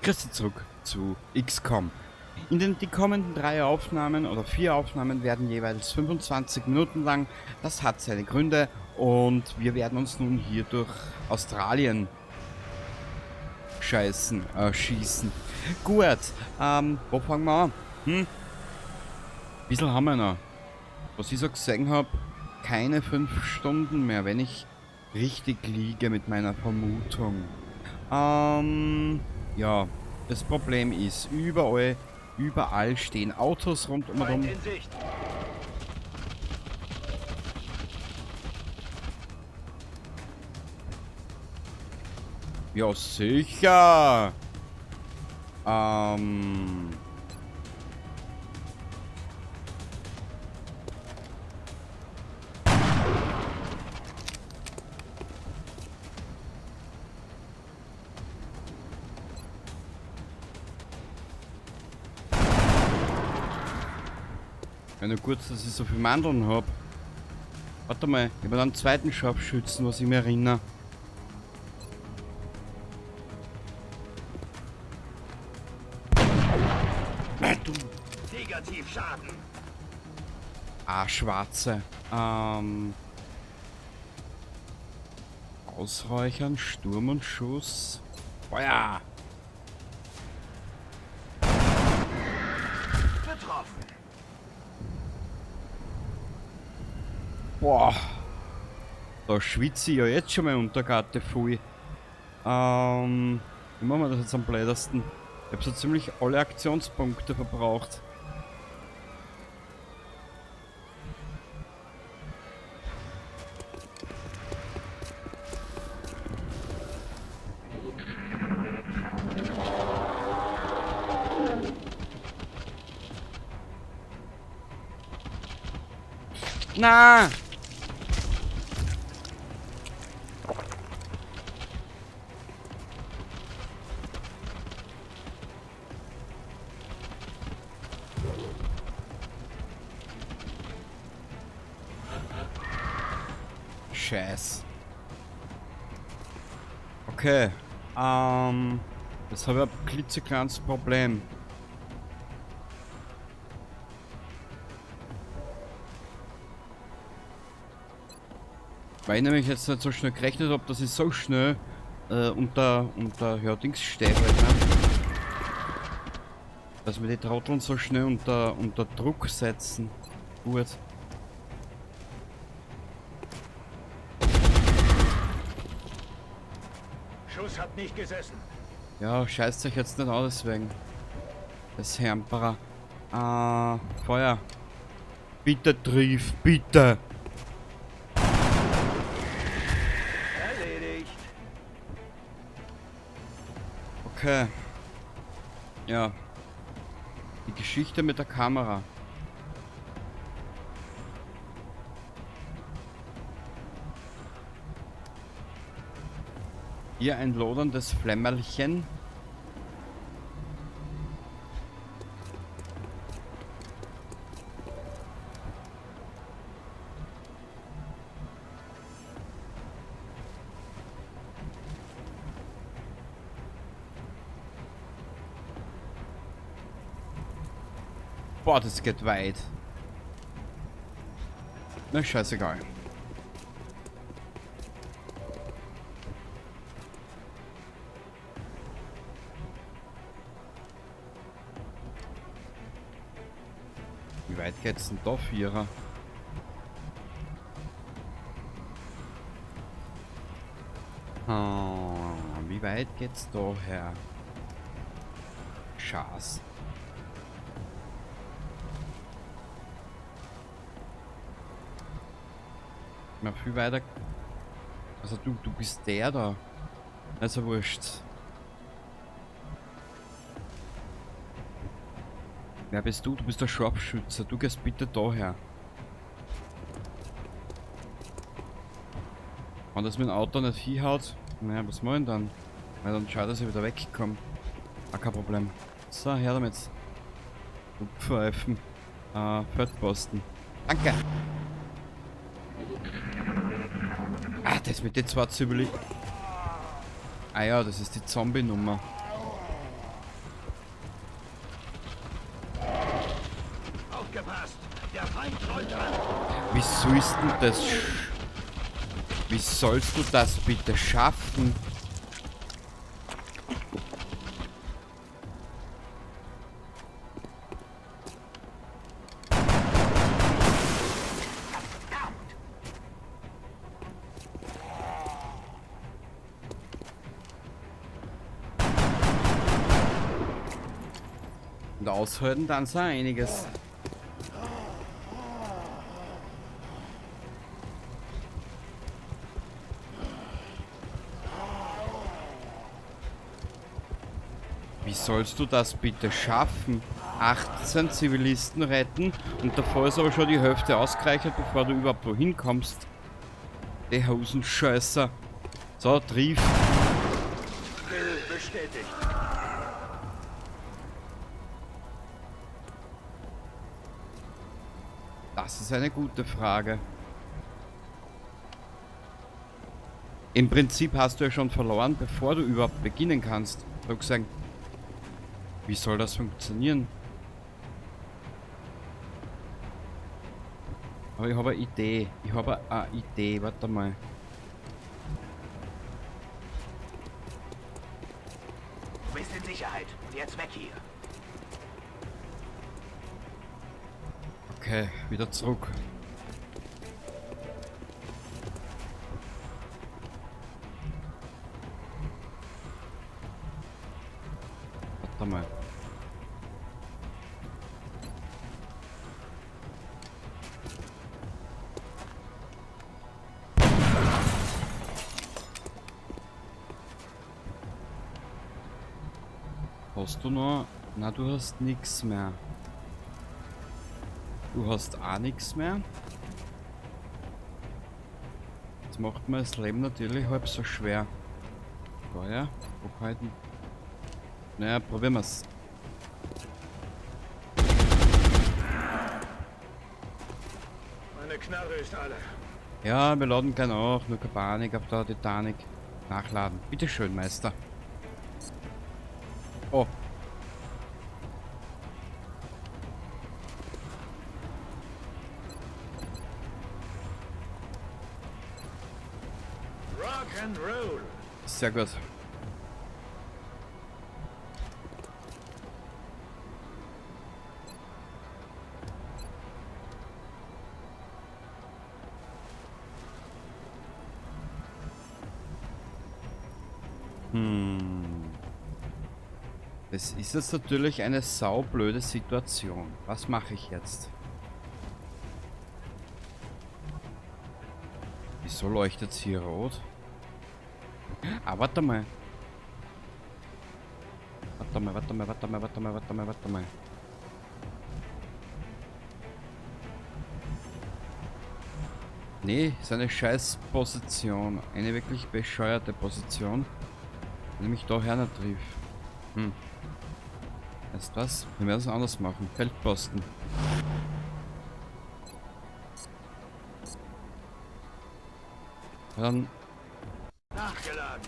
Christi zurück zu XCOM. In den die kommenden 3 Aufnahmen oder 4 Aufnahmen werden jeweils 25 Minuten lang. Das hat seine Gründe und wir werden uns nun hier durch Australien schießen. Gut, wo fangen wir an? Ein bisschen haben wir noch. Was ich so gesehen hab, keine 5 Stunden mehr, wenn ich richtig liege mit meiner Vermutung. Ja, das Problem ist, überall stehen Autos rundum. Feind in Sicht. Ja, sicher. Ja, nur kurz, dass ich so viel Mandeln hab. Warte mal, ich hab einen zweiten Scharfschützen, was ich mir erinnere. Du. Negativschaden. Ah, schwarze. Ausräuchern, Sturm und Schuss. Feuer! Getroffen. Boah. Da schwitze ich ja jetzt schon mal unter Garte voll. Wie machen wir das jetzt am blödesten? Ich hab so ziemlich alle Aktionspunkte verbraucht. Na! Scheiß. Okay. Das habe ich ein klitzekleines Problem. Weil ich nämlich jetzt nicht so schnell gerechnet hab, dass ich so schnell unter ja, Dings stehe halt, ne? Dass wir die Trotteln so schnell unter Druck setzen. Gut. Schuss hat nicht gesessen. Ja, scheißt euch jetzt nicht an, deswegen. Das Hermperer. Feuer. Bitte triff, bitte. Erledigt. Okay. Ja. Die Geschichte mit der Kamera. Hier ein loderndes Flämmerchen. Boah, das geht weit. Na, scheißegal. Wie weit geht's denn da, Vierer? Oh, wie weit geht's da her? Schaß. Na, viel weiter. Also du bist der da. Also wurscht. Wer bist du? Du bist der Scharfschütze. Du gehst bitte daher. Wenn das mit dem Auto nicht hinhaut, naja, was mach ich denn dann? Weil dann schaut, dass ich wieder wegkomme. Ah, kein Problem. So, her damit. Pfeifen. Feldposten. Danke! Ah, das mit den 2 Zwiebeln. Ah ja, das ist die Zombie-Nummer. Wie sollst du das... Wie sollst du das bitte schaffen? Und aushalten dann so einiges. Wie sollst du das bitte schaffen? 18 Zivilisten retten und davor ist aber schon die Hälfte ausgereichert, bevor du überhaupt wohin kommst. Die Hosenscheißer. So, triff. Kill bestätigt. Das ist eine gute Frage. Im Prinzip hast du ja schon verloren, bevor du überhaupt beginnen kannst. Sozusagen. Wie soll das funktionieren? Aber ich habe eine Idee. Ich habe eine Idee. Warte mal. Du bist in Sicherheit. Und jetzt weg hier. Okay, wieder zurück. Warte mal. Hast du noch? Na, du hast nix mehr. Du hast auch nix mehr. Das macht mir das Leben natürlich halb so schwer. Feuer, hochhalten. Naja, probieren wir's. Meine Knarre ist alle. Ja, wir laden gleich nach. Nur keine Panik auf der Titanic. Nachladen. Bitte schön, Meister. Oh. Rock and roll. Sehr gut. Das ist jetzt natürlich eine saublöde Situation. Was mache ich jetzt? Wieso leuchtet's hier rot? Ah, warte mal. Warte mal, warte mal, warte mal, warte mal, warte mal, warte mal. Nee, ist eine scheiß Position. Eine wirklich bescheuerte Position. Nämlich da her trifft. Weißt du was? Wir werden es anders machen. Feldposten. Dann. Nachgeladen.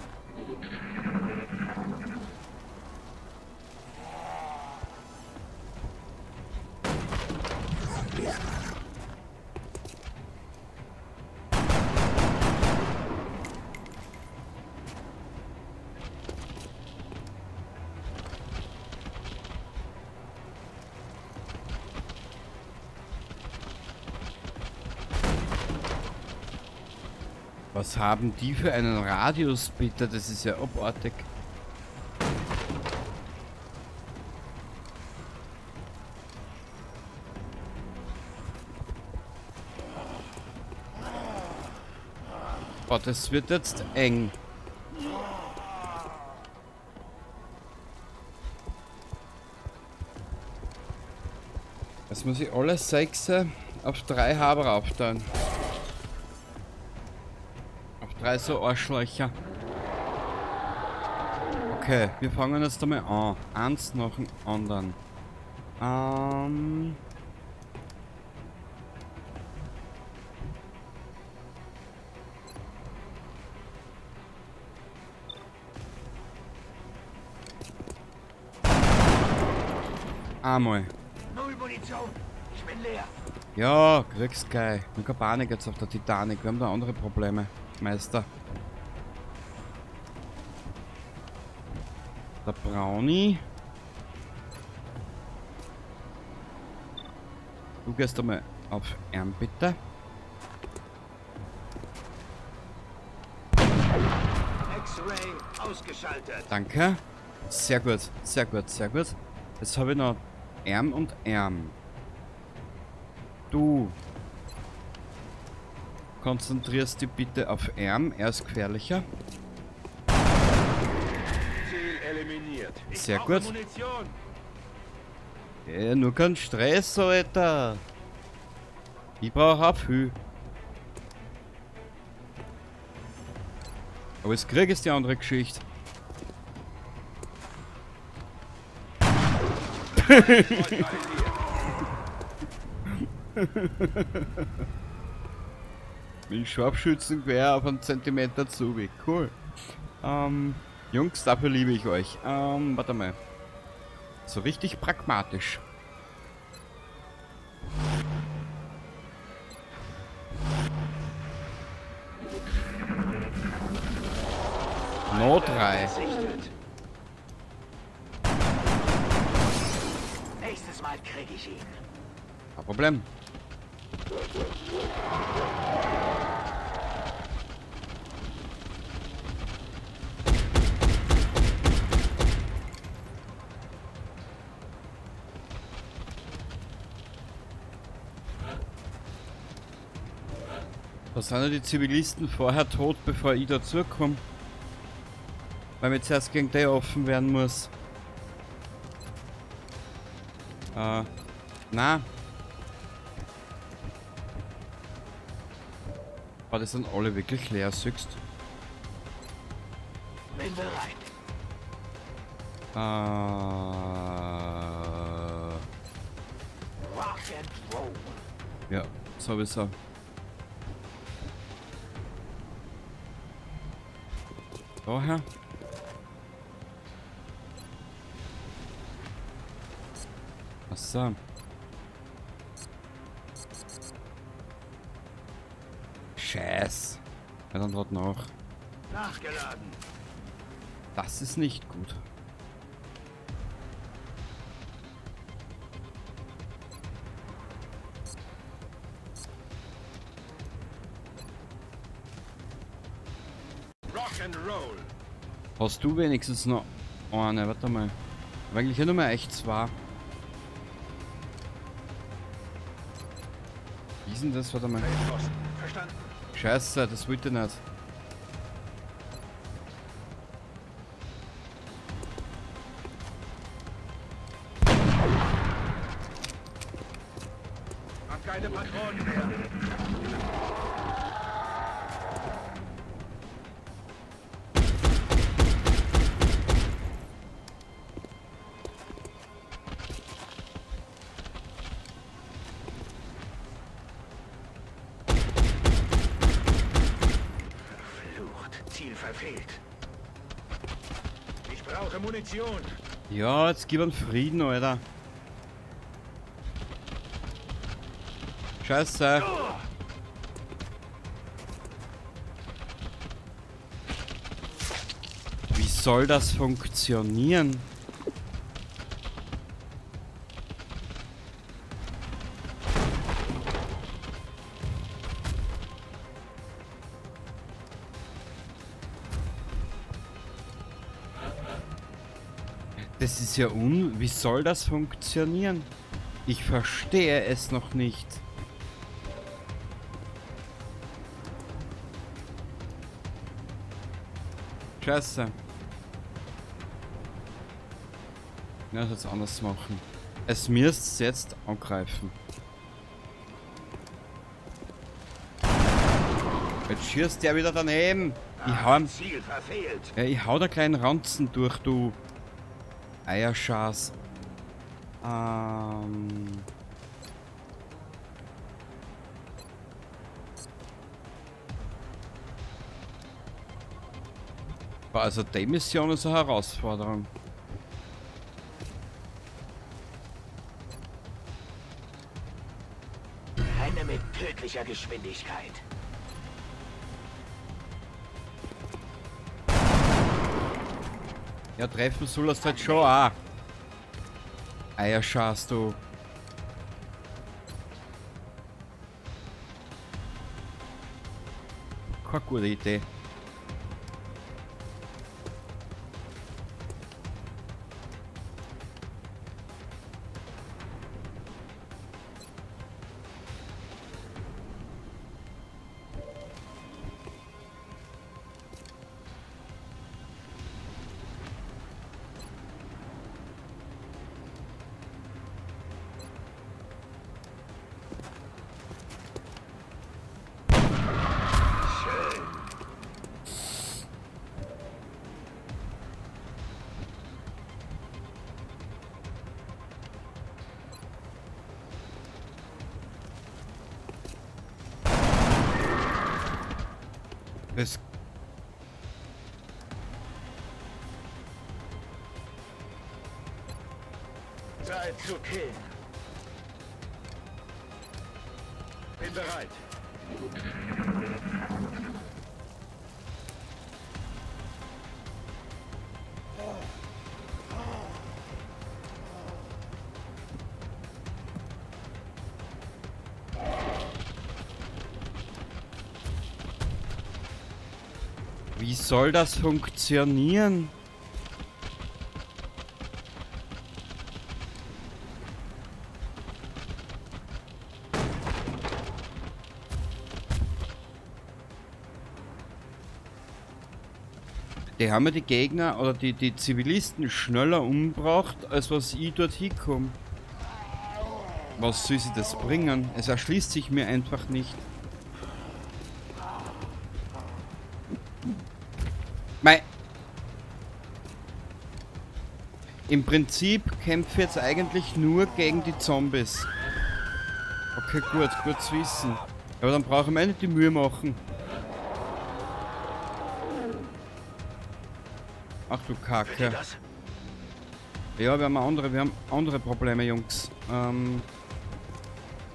Was haben die für einen Radius, bitte? Das ist ja abartig. Boah, das wird jetzt eng. Jetzt muss ich alle 6 auf 3 Haber aufteilen. Auf 3 so Arschlöcher. Okay, wir fangen jetzt einmal an. Eins nach dem anderen. Einmal. Null Munition. Ich bin leer. Ja, kriegst gleich. Nur keine Panik jetzt auf der Titanic. Wir haben da andere Probleme, Meister. Der Brownie. Du gehst einmal auf R, bitte. X-Ray ausgeschaltet. Danke. Sehr gut, sehr gut, sehr gut. Jetzt habe ich noch R und R. Du konzentrierst dich bitte auf R. Er ist gefährlicher. Ziel eliminiert. Ich Sehr brauche gut. Munition. Ja, nur kein Stress, Alter. Ich brauche auch viel. Aber das Krieg ist die andere Geschichte. Mit dem Scharfschützengewehr auf einen Zentimeter zu, wie cool. Jungs, dafür liebe ich euch. Warte mal. So richtig pragmatisch. No 3. Gesichtet. Nächstes Mal krieg ich ihn. Kein Problem. Da sind ja die Zivilisten vorher tot, bevor ich dazukomme. Weil mir zuerst gegen die offen werden muss. Na. Aber das sind alle wirklich leer, siehst. Bin bereit. Rock and roll. Ja, sowieso. Daher. Achso. Scheiß. Ja, dann dort noch. Nachgeladen. Das ist nicht gut. Rock and roll. Hast du wenigstens noch eine? Warte mal. Aber eigentlich nur mehr echt zwei. Wie ist denn das? Warte mal. Verstanden. Scheiße, das wollte ich nicht. Hab keine Patronen mehr. Verflucht. Ziel verfehlt. Ich brauche Munition. Ja, jetzt gib einen Frieden, Alter. Scheiße. Wie soll das funktionieren? Das ist ja Wie soll das funktionieren? Ich verstehe es noch nicht. Scheiße. Ja, das jetzt anders machen. Es müsst jetzt angreifen. Jetzt schießt der wieder daneben. Ich hau ihm Ziel verfehlt. Ja, ich hau da kleinen Ranzen durch, du Eierschaß. Also die Mission ist eine Herausforderung. Unglaublicher Geschwindigkeit. Ja, treffen soll das halt schon auch. Eierschaß, du. Keine gute Idee. Das Zeit zu killen. Bin bereit. Wie soll das funktionieren? Die haben ja die Gegner oder die Zivilisten schneller umgebracht, als was ich dort hinkomme. Was soll sie das bringen? Es erschließt sich mir einfach nicht. Mei. Im Prinzip kämpfe ich jetzt eigentlich nur gegen die Zombies. Okay, gut, gut zu wissen. Aber dann brauche ich mir nicht die Mühe machen. Ach du Kacke. Ja, wir haben andere Probleme, Jungs. Da haben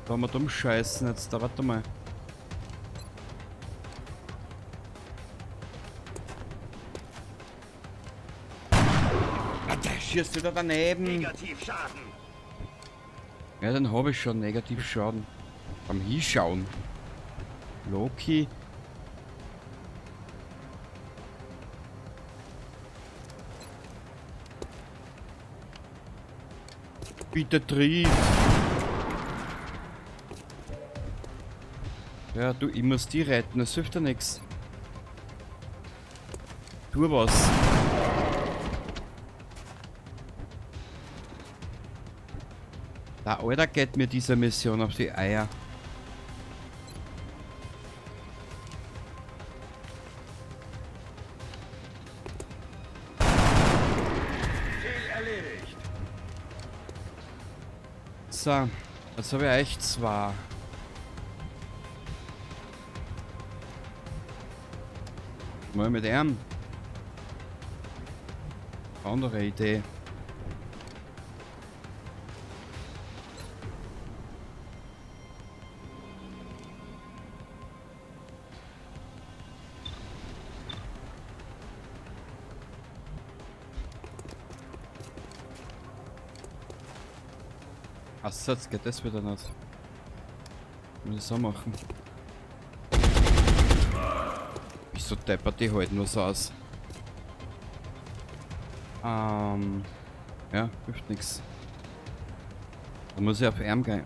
wir dumm scheißen jetzt. Da, warte mal. Der schießt wieder daneben. Negativschaden. Ja, dann habe ich schon Negativschaden. Beim Hinschauen. Loki. Bitte triff. Ja, du, ich muss die retten, das hilft ja nix. Tu was. Da, Alter, geht mir diese Mission auf die Eier. Ziel erledigt. So, jetzt habe ich echt zwei. Mal mit ihm. Andere Idee. Achso, jetzt geht das wieder nicht. Muss ich so machen. Wieso deppert die halt nur so aus? Ja, hilft nix. Da muss ich auf Arm gehen.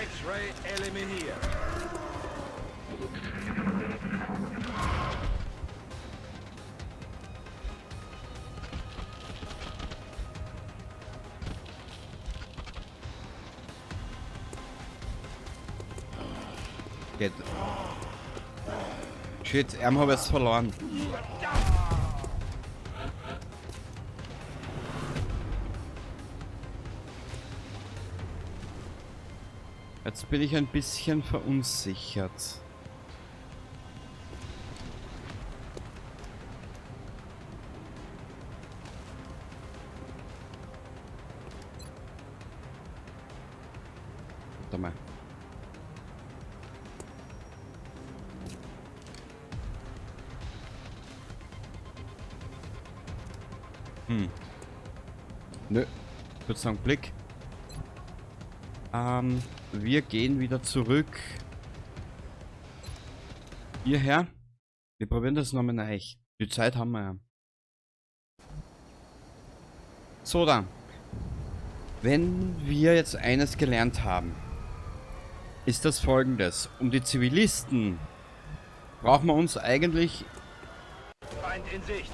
X-Ray eliminiert. Geht. Shit, Arm habe ich jetzt verloren. Jetzt bin ich ein bisschen verunsichert. Warte mal. Hm. Nö. Ich würde sagen, Blick. Wir gehen wieder zurück. Hierher. Wir probieren das nochmal neu. Die Zeit haben wir ja. So, dann. Wenn wir jetzt eines gelernt haben, ist das Folgendes. Um die Zivilisten brauchen wir uns eigentlich... Feind in Sicht.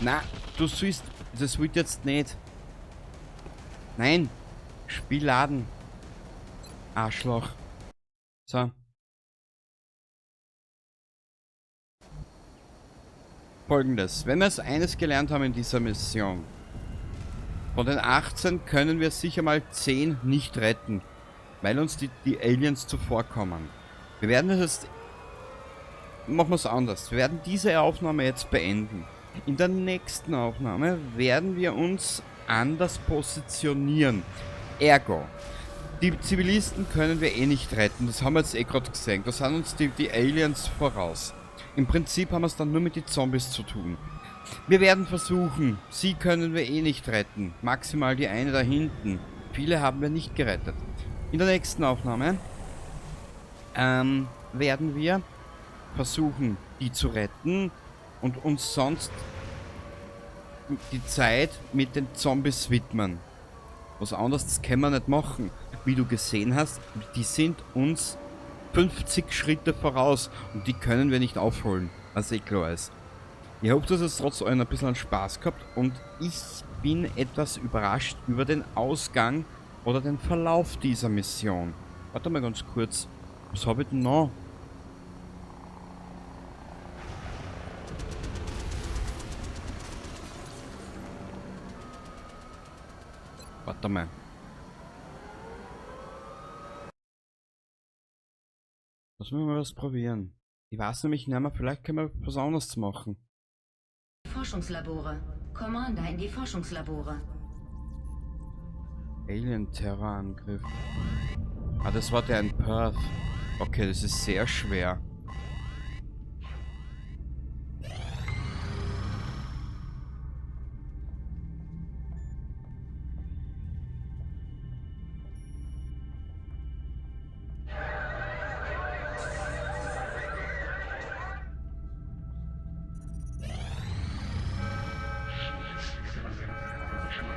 Na, du siehst, das wird jetzt nicht. Nein. Spielladen. Arschloch. So. Folgendes. Wenn wir es eines gelernt haben in dieser Mission, von den 18 können wir sicher mal 10 nicht retten, weil uns die Aliens zuvorkommen. Wir werden das jetzt... Machen wir es anders. Wir werden diese Aufnahme jetzt beenden. In der nächsten Aufnahme werden wir uns anders positionieren. Ergo, die Zivilisten können wir eh nicht retten. Das haben wir jetzt eh gerade gesehen. Da sind uns die Aliens voraus. Im Prinzip haben wir es dann nur mit den Zombies zu tun. Wir werden versuchen, sie können wir eh nicht retten. Maximal die eine da hinten. Viele haben wir nicht gerettet. In der nächsten Aufnahme werden wir versuchen, die zu retten und uns sonst die Zeit mit den Zombies widmen. Was anderes können wir nicht machen. Wie du gesehen hast, die sind uns 50 Schritte voraus und die können wir nicht aufholen, was eh klar ist. Ich hoffe, dass es trotz allem ein bisschen Spaß gehabt und ich bin etwas überrascht über den Ausgang oder den Verlauf dieser Mission. Warte mal ganz kurz, was hab ich denn noch? Warte mal. Lass mich mal was probieren. Ich weiß nämlich nicht mehr, vielleicht können wir was anderes machen. Forschungslabore. Commander in die Forschungslabore. Alien-Terrorangriff. Ah, das war der in Perth. Okay, das ist sehr schwer.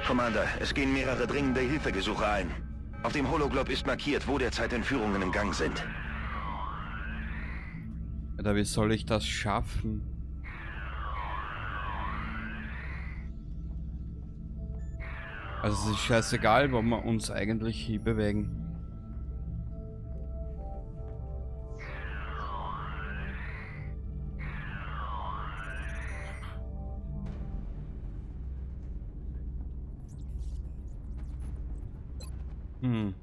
Commander, es gehen mehrere dringende Hilfegesuche ein. Auf dem Hologlob ist markiert, wo derzeit Entführungen im Gang sind. Alter, wie soll ich das schaffen? Also es ist scheißegal, wo wir uns eigentlich hinbewegen. Hm.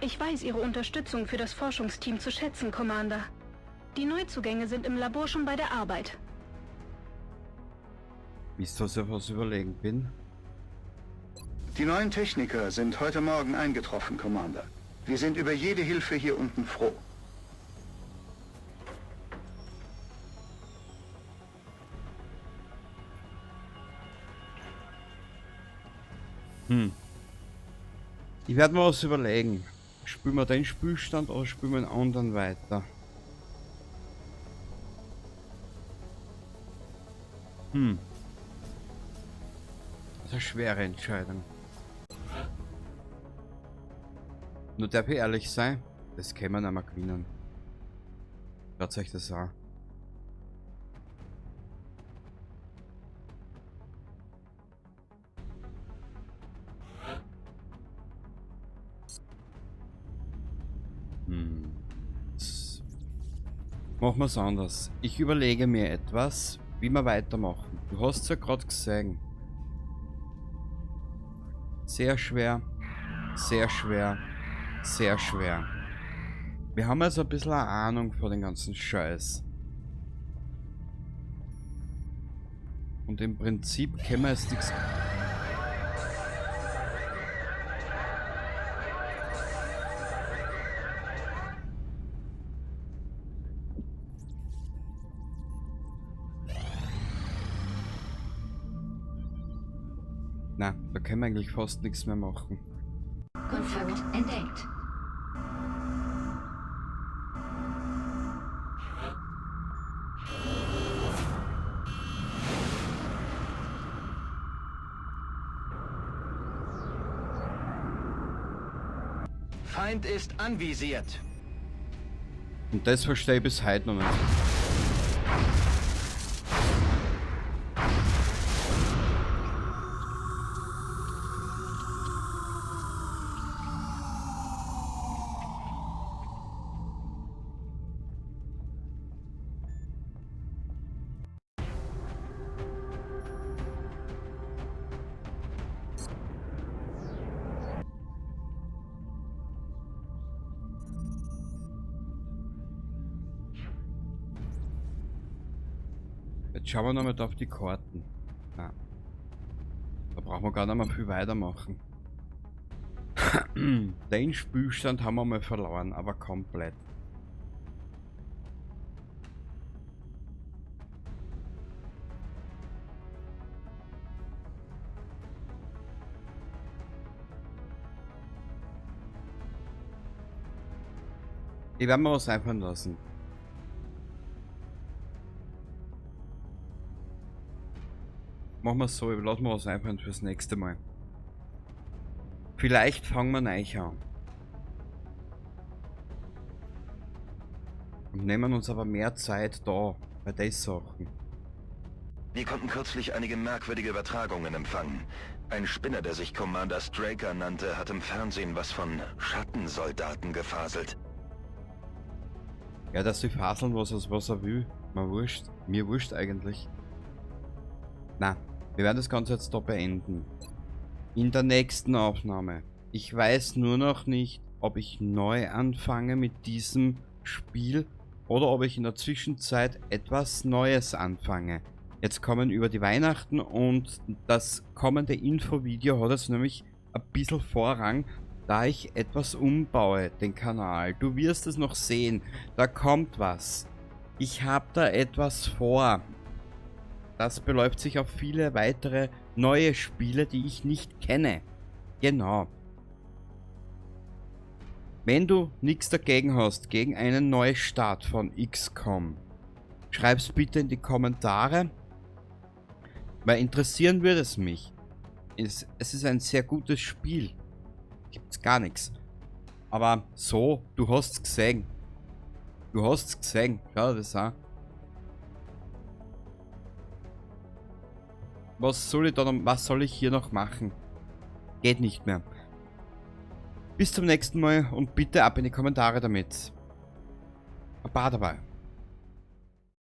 Ich weiß Ihre Unterstützung für das Forschungsteam zu schätzen, Commander. Die Neuzugänge sind im Labor schon bei der Arbeit. Wisst ihr, was ich was überlegen bin? Die neuen Techniker sind heute Morgen eingetroffen, Commander. Wir sind über jede Hilfe hier unten froh. Hm. Ich werde mir was überlegen. Spülen wir den Spülstand oder spülen wir einen anderen weiter? Hm. Das ist eine schwere Entscheidung. Nur darf ich ehrlich sein, das kann man nicht mehr gewinnen. Schaut euch das an. Hm. Machen wir's anders. Ich überlege mir etwas, wie wir weitermachen. Du hast es ja grad gesehen. Sehr schwer. Sehr schwer. Sehr schwer. Wir haben also ein bisschen eine Ahnung von dem ganzen Scheiß. Und im Prinzip können wir jetzt nichts... Na, da können wir eigentlich fast nichts mehr machen. Kontakt entdeckt. Feind ist anvisiert. Und das verstehe ich bis heute noch nicht. Jetzt schauen wir nochmal da auf die Karten. Na. Da brauchen wir gar nicht mehr viel weitermachen. Den Spielstand haben wir mal verloren, aber komplett. Ich werde mir was einfallen lassen. Machen wir es so, ich lasse mir was einfallen fürs nächste Mal. Vielleicht fangen wir neu an. Und nehmen uns aber mehr Zeit da, bei den Sachen. Wir konnten kürzlich einige merkwürdige Übertragungen empfangen. Ein Spinner, der sich Commander Straker nannte, hat im Fernsehen was von Schattensoldaten gefaselt. Ja, dass sie faseln, was er will. Mir wurscht. Mir wurscht eigentlich. Na, wir werden das Ganze jetzt da beenden. In der nächsten Aufnahme. Ich weiß nur noch nicht, ob ich neu anfange mit diesem Spiel oder ob ich in der Zwischenzeit etwas Neues anfange. Jetzt kommen über die Weihnachten und das kommende Infovideo hat jetzt nämlich ein bisschen Vorrang, da ich etwas umbaue, den Kanal. Du wirst es noch sehen, da kommt was. Ich hab da etwas vor. Das beläuft sich auf viele weitere neue Spiele, die ich nicht kenne. Genau. Wenn du nichts dagegen hast, gegen einen Neustart von XCOM, schreib's bitte in die Kommentare, weil interessieren würde es mich. Es ist ein sehr gutes Spiel. Gibt's gar nichts. Aber so, du hast's gesehen. Du hast's gesehen. Schau dir das an. Was soll ich da noch, was soll ich hier noch machen? Geht nicht mehr. Bis zum nächsten Mal und bitte ab in die Kommentare damit. Baba dabei.